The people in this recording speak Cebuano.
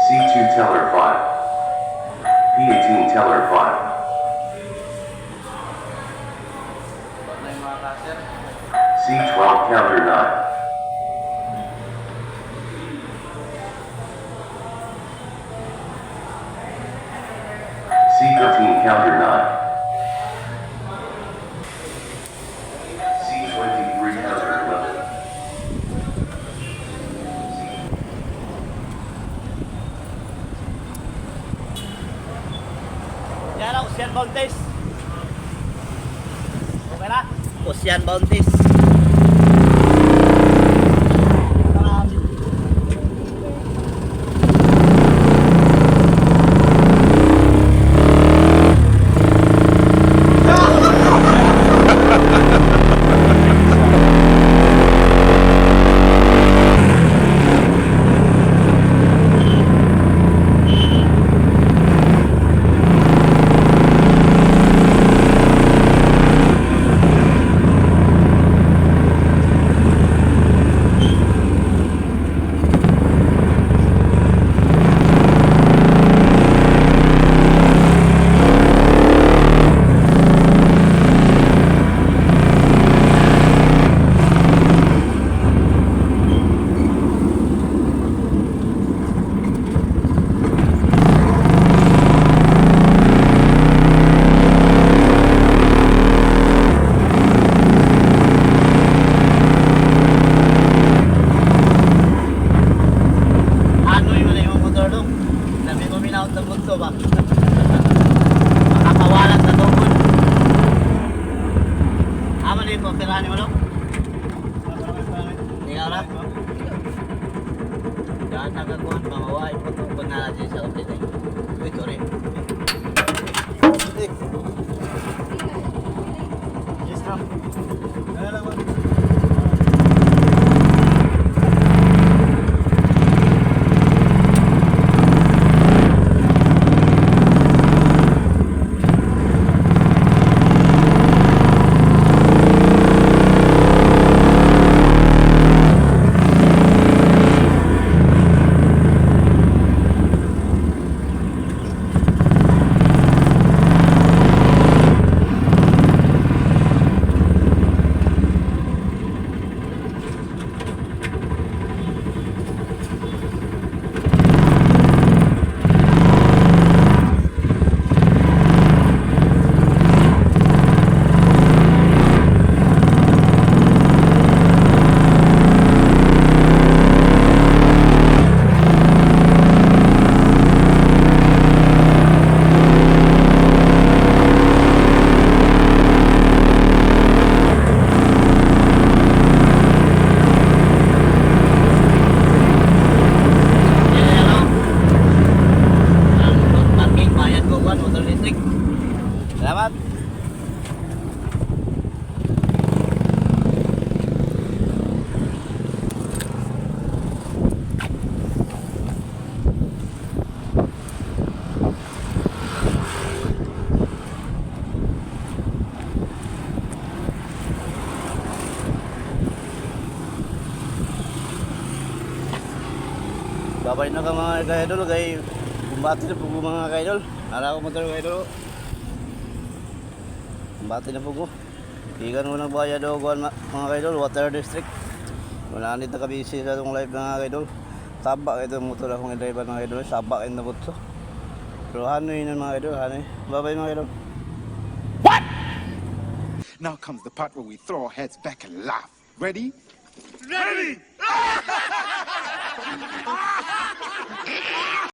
C2 teller 5. P18 teller 5. Na yung mga cutter. C12 counter 9. C13 counter 9. C23 counter 11. Yan ang Ocean Bounties. Okay na? Ocean Bounties. Ano yung wala yung motor dong? Sabi ko minaot ng bunso ba? Makakawalan sa tungkol. Ama na yung papirahan mo dong? Ikaw na? Daan nagakuhan, mamawain po tungkol na natin sa ulit eh. Uy, sorry. Yes, ma'am. Ano lang, ma'am? Yan ano? Ang parking bayad ko kuan motor district. Salamat. Babay na ka mga kaidol kay kumbati na po ko mga kaidol. Ara ko motor kaidol. Kumbati na po ko. Ikan mo ng bayad o kuan mga kaidol, Water District. Wala nito kabisi sa itong live mga kaidol. Saba ito motor akong i-driver mga kaidol. Saba kayo na butso. Pero hanoy na mga kaidol, hanoy. Babay mga kaidol. Now comes the part where we throw our heads back and laugh. Ready? Ready!